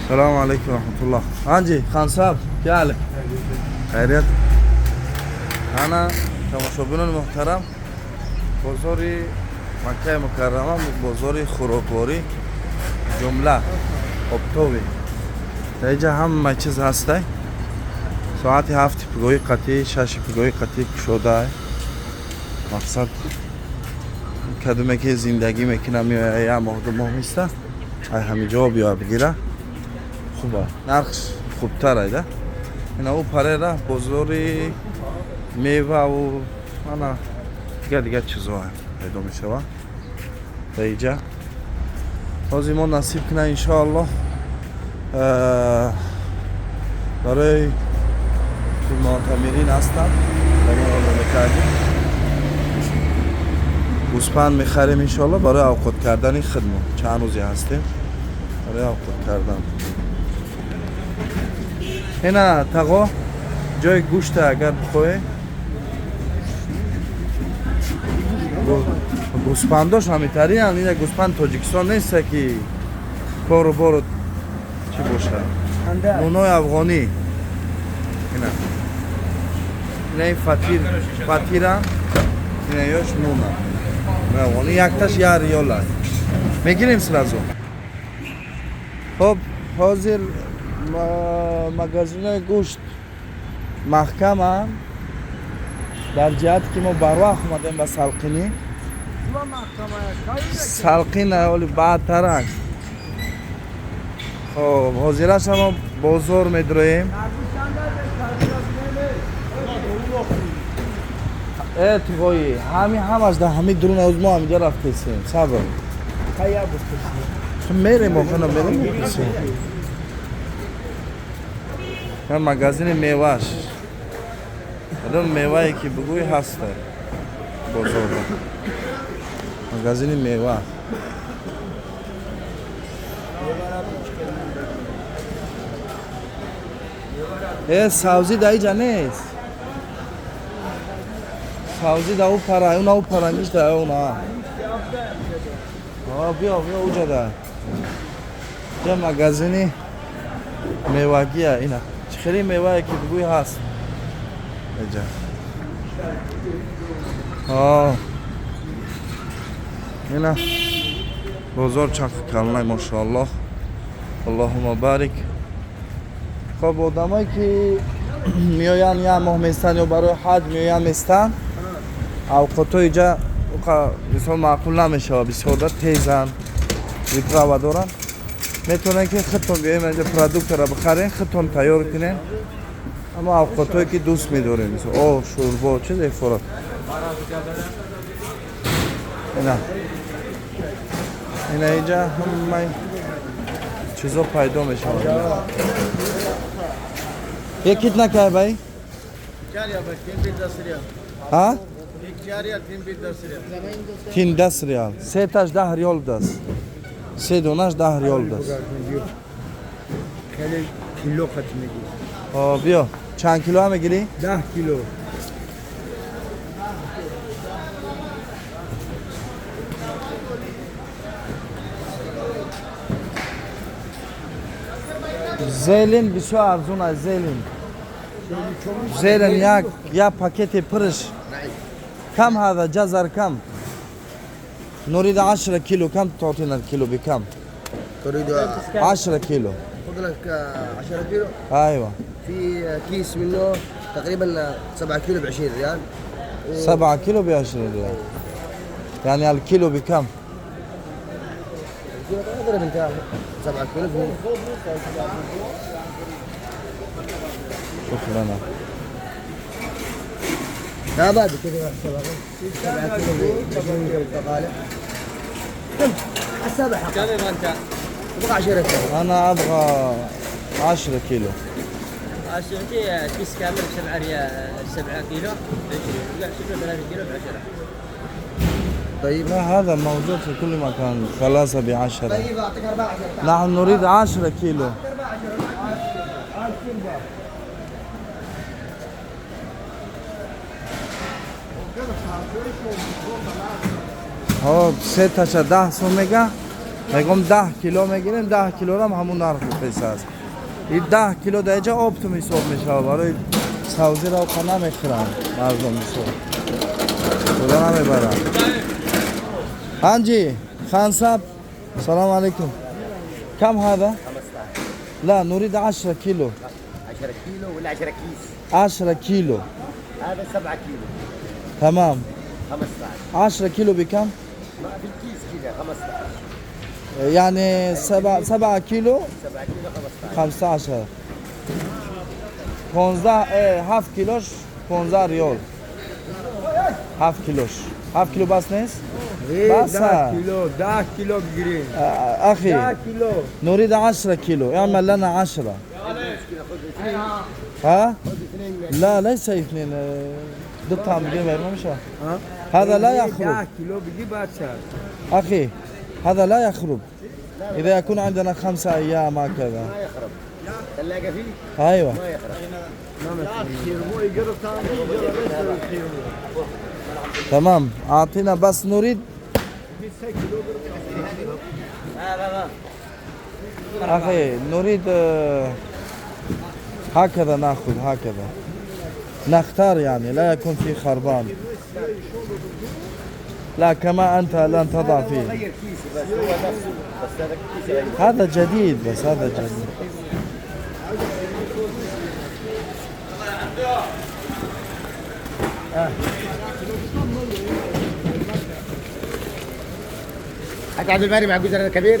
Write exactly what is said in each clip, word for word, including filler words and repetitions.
السلام عليكم ورحمة الله. حاجی خان صاحب، کیا حال؟ خیریت؟ انا تماشابینان محترم، بازار مکه مکرمه، بازار خوراکواری جمله، اپتوی. در اینجا همه چیز هسته. ساعت هفت پگاهی قطعی، شش پگاهی قطعی کشاده. مقصد کدومه که زندگی می‌کنه، می‌آیه یه ماه دو ماه میسته، ای همینجا بیا بگیره. خوبه، نرخش خوبتر ایده. اینا او پره را بازاری میوه و انا دیگه دیگه چیزا هم پیدا می‌شوه. در اینجا بازی ما نصیب کنه انشاءالله. اه، برای معتمرین هستم، برای آماده کردیم. گوسپند می‌خریم انشاءالله برای اوقات کردن خودمون. چند روزی هستیم برای اوقات کردن. اینا تقا جای گوشت اگر بخوای. گو-، گوسپنداش هم ایتری هم، این گوسپند تاجیکستان نیست که کارو بارو چی باشه. نونای افغانی. اینا. اینا این فطیر، فطیر هم. اینا یاش نونه. نون افغانی یک تاش یه ریال هست. می‌گیریم سرازو. خب، حاضر ما-، مگزینای گوشت محکمه، در جهت که ما بر وقت اومدیم به سلقینی. سلقین اولی بعد ترک. خب، حاضرش ما بازار می‌درویم. اتفاقی، همین همش در همین درون از ما همینجا رفته سیم. صبر. خب، می‌ریم، ما خانم، می‌ریم. یا مگزین میوهش. الان میوه‌ای که بگوی هست در بازار. مگزین میوه. اه، سبزی در اینجا نیست. سبزی در اون پره، اون، اون پره نیست، در اون، ها. آه، بیا، بیا اونجا در. جا مگزینی میوه‌گیه اینا. چه خیلی میوه که بگوی هست اینجا. آه. اینا بازار چند کلنه، ماشاءالله. اللهم بارک. خب، آدمایی که می‌آیند یا ماه میستن یا برای حج می‌آیند میستن، اوقاتو اینجا اوقا-، مثال معقول نمیشه، بسیار در تیزن، رفاه دارن. می‌تونن که خودتون بیاین اینجا پرودکت را بخرین، خودتون تیار کنین. اما اوقاتایی که دوست می‌دارین، مثل آب، شوربا، چیز افتارات. اینا. اینا اینجا همه چیزا پیدا می‌شه. یه کیت نکه بایی؟ چهار یا بایی، تین بیل دس ریال. ها؟ یک چهار یا تین بیل دس ریال. تین دس ریال. سه تاش ده ریال دست. سه دونش ده ریال دست. خیلی کیلو خط می‌گی. آه، بیا. چند کیلو هم می‌گیری؟ ده کیلو. زیلین بسیار ارزون است، زیلین. زیلین یک، یک پاکت پرش. کم هذا جزر کم؟ نريد عشرة كيلو، كم تعطينا الكيلو بكم؟ تريد عشرة كيلو. خذ لك، آه، عشرة كيلو. أيوة. في، آه، كيس منه تقريبًا، آه، سبعة كيلو بعشرين ريال. و- سبعة كيلو بعشرين ريال. يعني الكيلو بكم؟ الكيلو تقريبًا انت سبعة كيلو. شوف لنا. لا، بعد كذا سبعة. سبعة كيلو ب-، عشرين كيلو تقالع. كم؟ السابع حقك. كم يبغى أنت؟ أبغى عشرة كيلو. أنا أبغى عشرة كيلو. عشرة كيلو، كيس كامل سبعة ريال، سبعة كيلو بعشرين. لا، شوف له ثلاثة كيلو بعشرة. طيب. لا، هذا موجود في كل مكان، ثلاثة بعشرة. طيب، أعطيك أربعة عشرة. نحن نريد عشرة كيلو. أعطيك أربعة عشرة. О, се тача даҳ сум мега. می‌گم ده کیلو می‌گیریم، ده کیلو رو هم همون نرخ قیمت است. این ده کیلو در اینجا آپتیم حساب می‌شه، برای سوزی رو خانه می‌خرن مردم می‌شه. خدا نمی‌برن. ها جی، خان صاحب، السلام عليكم. كم هذا؟ لا، نريد عشرة كيلو. عشرة كيلو ولا عشرة كيس؟ عشرة كيلو. هذا سبعة كيلو. تمام. خمستاش. عشرة كيلو بكم؟ ما في الكيس كده، خمستاش. يعني سبعة، سبعة كيلو؟ سبعة كيلو خمستاش. خمستاش. پونزده، اه، هفت کیلوش پونزده ریال. هفت کیلوش. هفت کیلو بس نیست؟ ايه، بس ده ها. كيلو، ده كيلو بجرين. اه، اخي. ده كيلو. نريد عشرة كيلو، اعمل لنا عشرة. ها؟ لا، ليس اثنين، اه، دو تا هم دیگه برنامه‌شه. ها؟ هذا لا يخرب. ده كيلو بيجي باشا. اخي، هذا لا يخرب. اذا يكون عندنا خمسة ايام هكذا. ما يخرب. ثلاجة فيه؟ ايوه. ما يخرب. تمام، اعطينا بس نريد. اخي، نريد، آه، هكذا ناخذ، هكذا نختار، يعني لا يكون في خربان. لا، كما انت لن تضع فيه. هذا جديد، بس هذا جديد. حتى عبد المالك مع الجزر الكبير.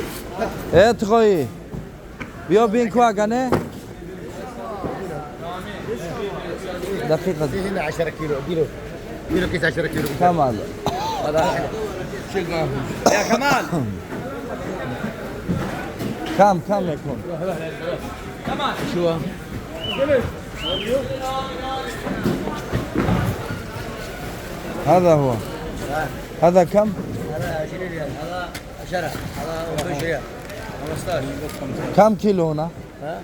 ايه تخوي؟ بيو بين كواغاني. دقيقة. في هنا عشرة كيلو، اديله، اديله كيس عشرة كيلو. كمال. هذا شيل معهم. يا كمال. كم، كم يكون؟ شو؟ هذا هو. هذا كم؟ هذا عشرين ريال، هذا عشرة، هذا خمستاش. كم كيلو هنا؟ ها؟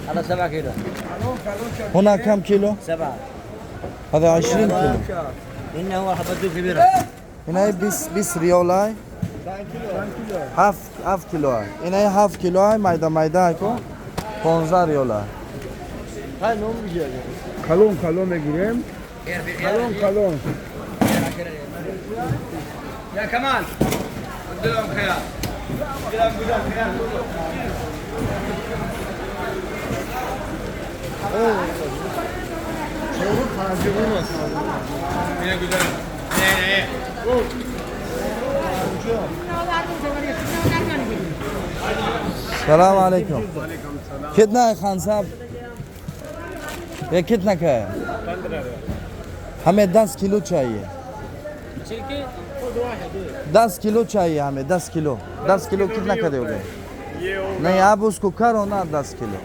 هذا سبعة كيلو. هنا كم كيلو؟ سبعة. هذا عشرين كيلو. إنه هو حبته كبيرة. هنا هي بيس، بيس ريولاي. هاف، هاف كيلو. هنا هي هاف كيلو، مايدا مايدا كو. پونزده ريولاي. Kalon kalon egirem. Kalon kalon. يا كمال. ادي لهم خيار. ادي لهم قدام خيار كله. هنا قدام. هنا، هنا. السلام عليكم. كتنا يا خان صاحب؟ ये कितना का है? हमें दस किलो चाहिए। दस किलो चाहिए हमें, दस किलो। दस किलो कितना का दोगे? नहीं, आप उसको करो ना, दस किलो।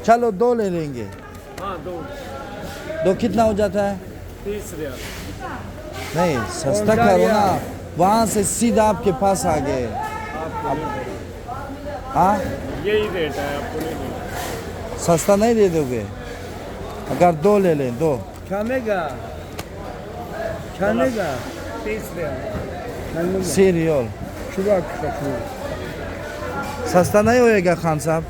चलो, दो ले लेंगे। हाँ, दो। दो कितना हो जाता है? तीस रियाल। नहीं, सस्ता करो ना। वहाँ से सीधा आपके पास आ गए। हाँ? यही रेट है, आपको नहीं देना। सस्ता नहीं दे दोगे? अगर दो ले लें, दो। Kamega. Kamega. तीस रियाल। سی ریال. Чувак, такой. सस्ता नहीं होएगा खान साहब?